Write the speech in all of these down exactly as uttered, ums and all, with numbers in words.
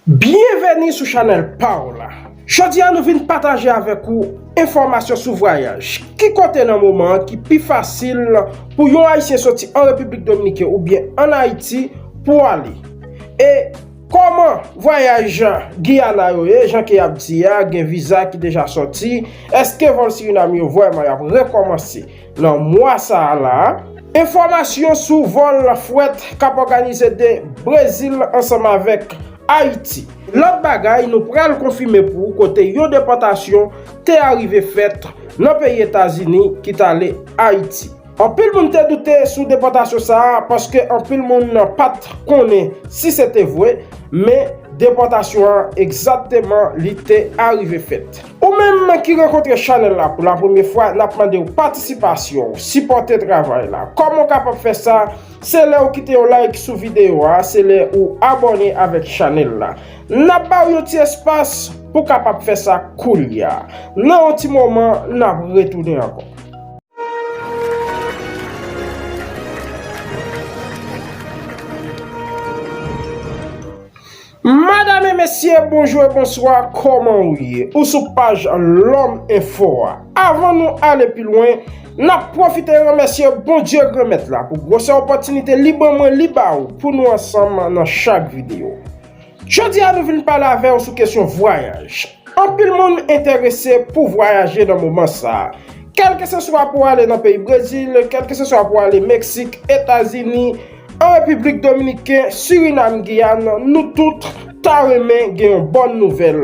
Byenveni sou chanèl pa w la. Jodi a nou vin pataje avèk ou enfòmasyon sou vwayaj. Ki kote nan moman an ki pi fasil pou yon Ayisyen soti an Repiblik Dominikèn oubyen ann Ayiti pou ale? E kòman vwayaj Giyana yo ye, jan ke y ap di a, gen viza ki deja sòti? Èske vòl Sirinam yo vrèman y ap rekòmanse nan mwa sa a la? Enfòmasyon sou vòl frèt k ap òganize de Brezil ansanm avèk Ayiti. Lòt bagay, nou pral konfime pou ou kote yon depòtasyon te arive fèt nan peyi Etazini ki t ale Ayiti. Anpil moun te doute sou depòtasyon sa a, paske anpil moun pa t konnen si se te vre, men depòtasyon an egzakteman li te arive fèt. Ou menm ki rankontre chanèl la pou la premye fwa, n ap mande w patisipasyon w, sipòte travay la. Kòman w kapab fè sa? Se lè w kite yon like sou videyo a, se lè ou abòne avèk chanèl la. N ap ba w yon ti espas pou w kapab fè sa koulye a. Nan yon ti moman, n ap retounen ankò. Madanm e mesye, bonjou e bonswa, kòman w ye? Ou sou paj Lòm Enfo a. Avan nou ale pi lwen, n ap pwofite remèsye Bondye Granmèt la pou gwosè opòtinite li ban mwen, li ba ou pou nou ansanm nan chak videyo. Jodi a nou vin pale avè w sou kesyon vwayaj. Anpil moun enterese pou vwayaje nan moman sa a. Kèlkeseswa pou w ale nan peyi Brezil, kèlkeseswa pou w ale Meksik, Etazini, an Repiblik Dominikèn, Sirinam, Giyàn, nou tout ta renmen gen yon bòn nouvèl.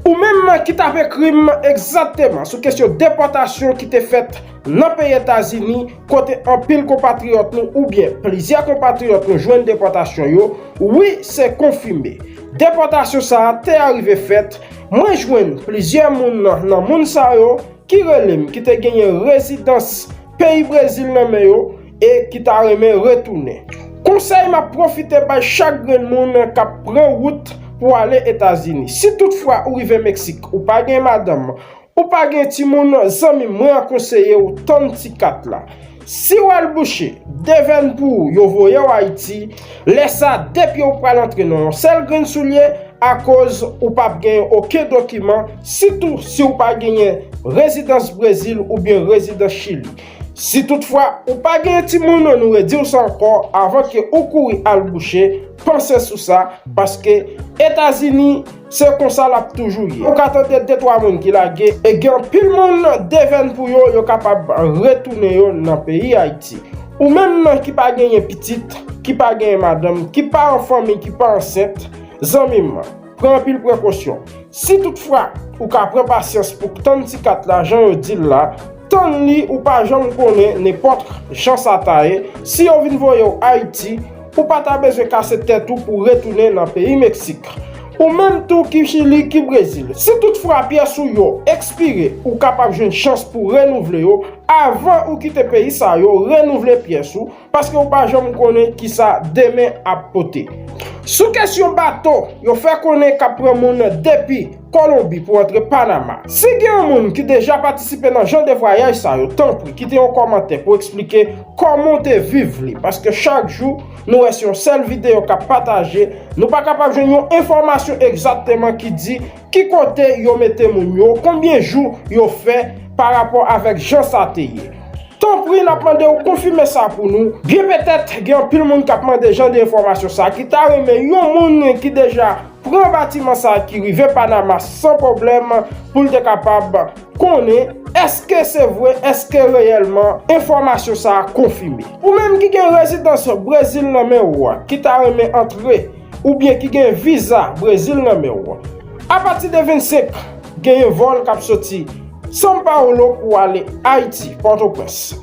Ou menm ki t ap ekri m egzakteman sou kesyon depòtasyon ki te fèt nan peyi Etazini, kote anpil konpatriyòt nou oubyen plizyè konpatriyòt nou jwenn depòtasyon yo, wi, se konfime. Depòtasyon sa a te arive fèt, mwen jwenn plizyè moun nan, nan moun sa yo ki rele m, ki te genyen rezidans peyi Brezil nan men yo e ki ta renmen retounen. Konsèy m ap pwofite bay chak grenn moun k ap pran wout pou ale Etazini. Si toutfwa ou rive Meksik, ou pa gen madanm, ou pa gen timoun, zanmi m, mwen an konseye w tann ti kat la. Si w al bouche, devèn pou ou, yo voye w Ayiti, lè sa a, de pye w pral antre nan yon sèl grenn soulye, akoz ou p ap genyen okenn dokiman, sitou si w pa genyen rezidans Brezil oubyen rezidans Chili. Si toutfwa ou pa genyen timoun, nou redi w sa ankò, avan ke ou kouri al bouche, panse sou sa, paske Etazini, se konsa l ap toujou ye. Ou ka tande de twa moun ki lage, e gen anpil moun devèn pou yo, yo kapab retounen yo nan peyi Ayiti. Ou menm ki pa genyen pitit, ki pa genyen madanm, ki pa an fanmi, ki pa ansent, zanmi m, pran anpil prekosyon. Si toutfwa ou ka pran pasyans pou tann ti kat la, jan yo di l la, tann li, ou pa janm konnen nenpòt jan sa ta ye. Si yo vin voye w Ayiti, ou pa ta bezwen kase tèt ou pou retounen nan peyi Meksik. Ou menm tou ki Chili, ki Brezil. Si toutfwa pyès ou yo ekspire, ou kapab jwenn chans pou renouvle yo. Avan ou kite peyi sa yo, renouvle pyès ou, paske ou pa janm konnen kisa demen ap pote. Sou kesyon bato, yo fè konnen k ap pran moun depi Kolonbi pou antre Panama. Si gen yon moun ki deja patisipe nan jan de vwayaj sa yo, tanpri kite yon kòmantè pou eksplike kòman w te viv li, paske chak jou nou wè se yon sèl videyo k ap pataje, nou pa kapab jwenn yon enfòmasyon egzakteman ki di ki kote yo mete moun yo, konbyen jou yo fè pa rapò avèk jan sa te ye. Tanpri, n ap mande w konfime sa pou nou. Byen petèt, gen anpil moun k ap mande jan de enfòmasyon sa, ki ta renmen yon moun ki deja pran batiman sa ki rive Panama san pwoblèm pou l te kapab konnen èske se vre, èske reyèlman enfòmasyon sa konfime. Ou menm ki gen rezidans Brezil nan men w, ki ta renmen antre, oubyen ki gen viza Brezil nan men w. Apati de vennsenk, genyen vòl k ap soti São Paulo pou ale Ayiti, Pòtoprens.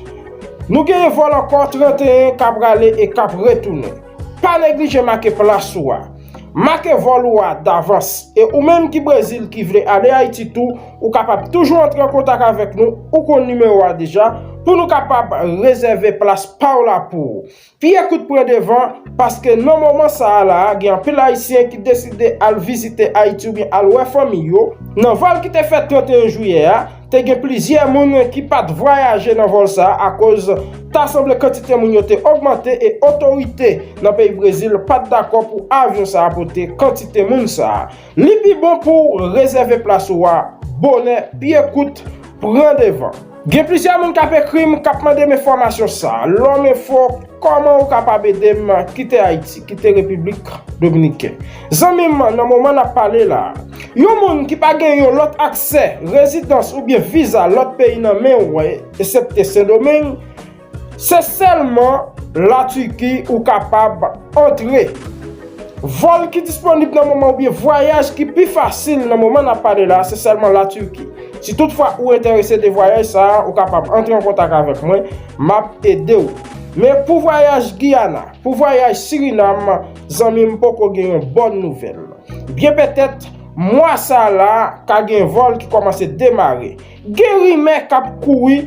Nou genyen vòl ankò tranteyen k ap prale e k ap retounen. Pa neglije make plas ou a. Make vòl ou a davans. E ou menm ki Brezil ki vle ale Ayiti tou, ou kapab toujou antre an kontak avèk nou, ou konn nimewo a deja, pou nou kapab rezève plas pa w la pou ou. Pye kout pran devan, paske nan moman sa a la, gen anpil Ayisyen ki deside al vizite Ayiti oubyen al wè fanmi yo. Nan vòl ki te fèt tranteyen jiyè a, te gen plizyè moun ki pa t vwayaje nan vòl sa a, akoz ta sanble kantite moun yo te ogmante e otorite nan peyi Brezil pa t dakò pou avyon sa a pote kantite moun sa a. Li pi bon pou w rezève plas ou a bonè, pye kout, pran devan. Gen plizyè moun k ap ekri m, k ap mande m enfòmasyon sa a. Lòm Enfo, kòman ou kapab ede m kite Ayiti, kite Repiblik Dominiken? Zanmi m, nan moman n ap pale la a, yon moun ki pa gen yon lòt aksè, rezidans oubyen viza lòt peyi nan men w, eksepte Sendomeng, se sèlman Latiki ou kapab antre. Vòl ki disponib nan moman oubyen vwayaj ki pi fasil nan moman n ap pale la, se sèlman Latiki. Si toutfwa ou enterese de vwayaj sa a, ou kapab antre an kontak avèk mwen, m ap ede w. Men pou vwayaj Giyana, pou vwayaj Sirinam, zanmi m, poko gen yon bòn nouvèl. Byen petèt, mwa sa a la, ka gen vòl ki kòmanse demare. Gen rimè k ap kouri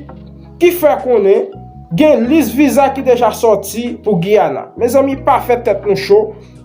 ki fè konnen gen lis viza ki deja sòti pou Giyana. Mezanmi, pa fè tèt nou cho.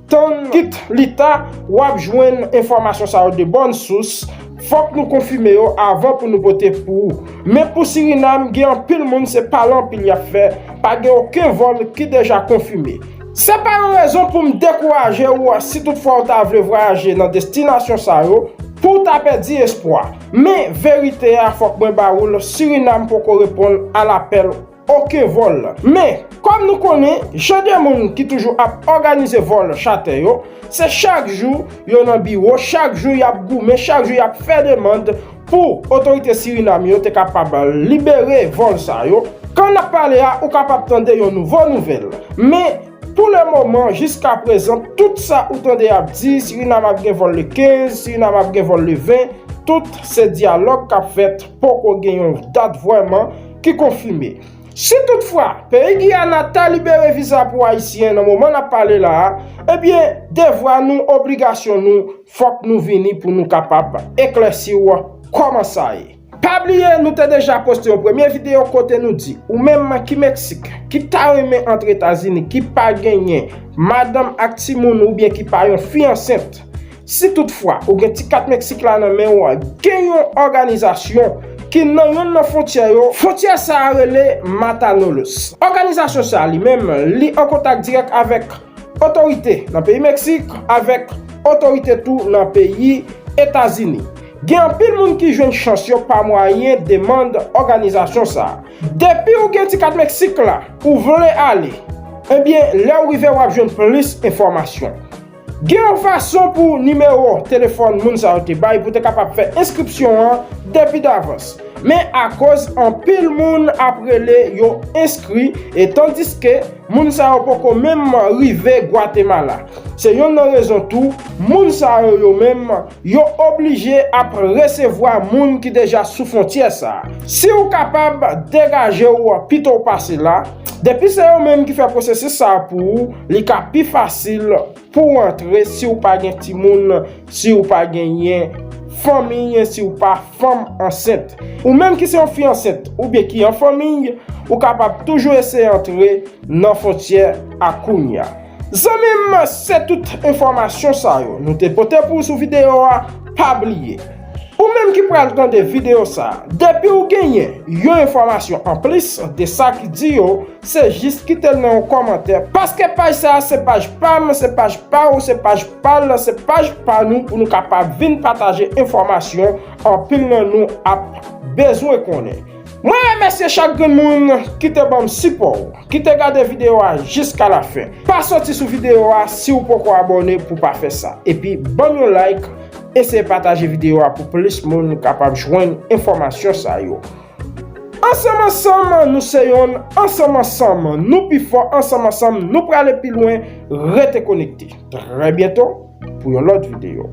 Tann kit li ta, w ap jwenn enfòmasyon sa yo de bòn sous. Fòk nou konfime yo avan pou nou pote pou ou. Men pou Sirinam, gen anpil moun, se pale anpil y ap fè. Pa gen okenn vòl ki deja konfime. Se pa yon rezon pou m dekouraje w si toutfwa w ta vle vwayaje nan destinasyon sa yo, pou w ta pèdi espwa. Men verite a, fòk mwen ba ou l, Sirinam poko reponn a lapèl okenn vòl. Men, kòm nou konnen, jan de moun ki toujou ap òganize vòl chatè yo, se chak jou yo nan biwo, chak jou y ap goumen, chak jou y ap fè demann pou otorite Sirinam yo te kapab libere vòl sa yo. Kan n ap pale a, ou kapab tande yon nouvo nouvèl. Men, pou le moman, jiska prezan, tout sa ou tande y ap di, Sirinam ap gen vòl le kenz, Sirinam ap gen vòl le ven, tout se dyalòg k ap fèt, poko gen yon dat vrèman ki konfime. Si toutfwa, peyi Giyana ta libere viza pou Ayisyen nan moman n ap pale la a, ebyen, devwa nou, obligasyon nou, fòk nou vini pou nou kapab eklèsi w kòman sa ye. Pa bliye, nou te deja poste yon premye videyo kote nou di, ou menm ki Meksik, ki ta renmen antre Etazini, ki pa genyen madanm ak timoun oubyen ki pa yon fi ansent, si toutfwa ou gen ti kat Meksik la nan men w, gen yon òganizasyon ki nan yonn nan fwontyè yo. Fwontyè sa a rele Matamoros. Òganizasyon sa a li menm, li an kontak dirèk avèk otorite nan peyi Meksik, avèk otorite tou nan peyi Etazini. Gen anpil moun ki jwenn chans yo pa mwayen demann òganizasyon sa a. Depi ou gen ti kat Meksik la, ou vle ale, ebyen, lè w rive, w ap jwenn plis enfòmasyon. Gen yon fason pou nimewo telefòn moun sa yo te bay pou te kapab fè enskripsyon an depi davans. Men akoz anpil moun ap rele yo enskri, e tandiske moun sa yo poko menm rive Gwatemala. Se yonn nan rezon tou, moun sa yo, yo menm, yo oblije ap resevwa moun ki deja sou fwontyè sa a. Si w kapab, degaje w pito w pase la. Depi se yo menm ki fè pwosesis sa a pou ou, li ka pi fasil pou w antre si w pa gen timoun, si w pa genyen fanmi, si w pa fanm ansent. Ou menm ki se yon fi ansent oubyen ki an fanmi, ou kapab toujou eseye antre nan fwontyè a kounya. Zanmi m, se tout enfòmasyon sa yo nou te pote pou ou sou videyo a. Pa bliye, ou menm ki pral tande videyo sa a, depi w genyen yon enfòmasyon anplis de sa ki di yo, se jis kite l nan yon kòmantè, paske paj sa a se paj pa m, se paj pa ou, se paj pa l, se paj pa nou, pou nou kapab vin pataje enfòmasyon anpil nan nou ap bezwen konnen. Mwen remèsye chak grenn moun ki te ban m sipò w, ki te gade videyo a jiska lafen. Pa soti sou videyo a si w poko abòne pou w pa fè sa. Epi ban m yon like, eseye pataje videyo a pou plis moun kapab jwenn enfòmasyon sa yo. Ansanm ansanm, nou se yonn, ansanm ansanm, nou pi fò, ansanm ansanm, nou prale pi lwen, rete konekte. Trè byento pou yon lòt videyo.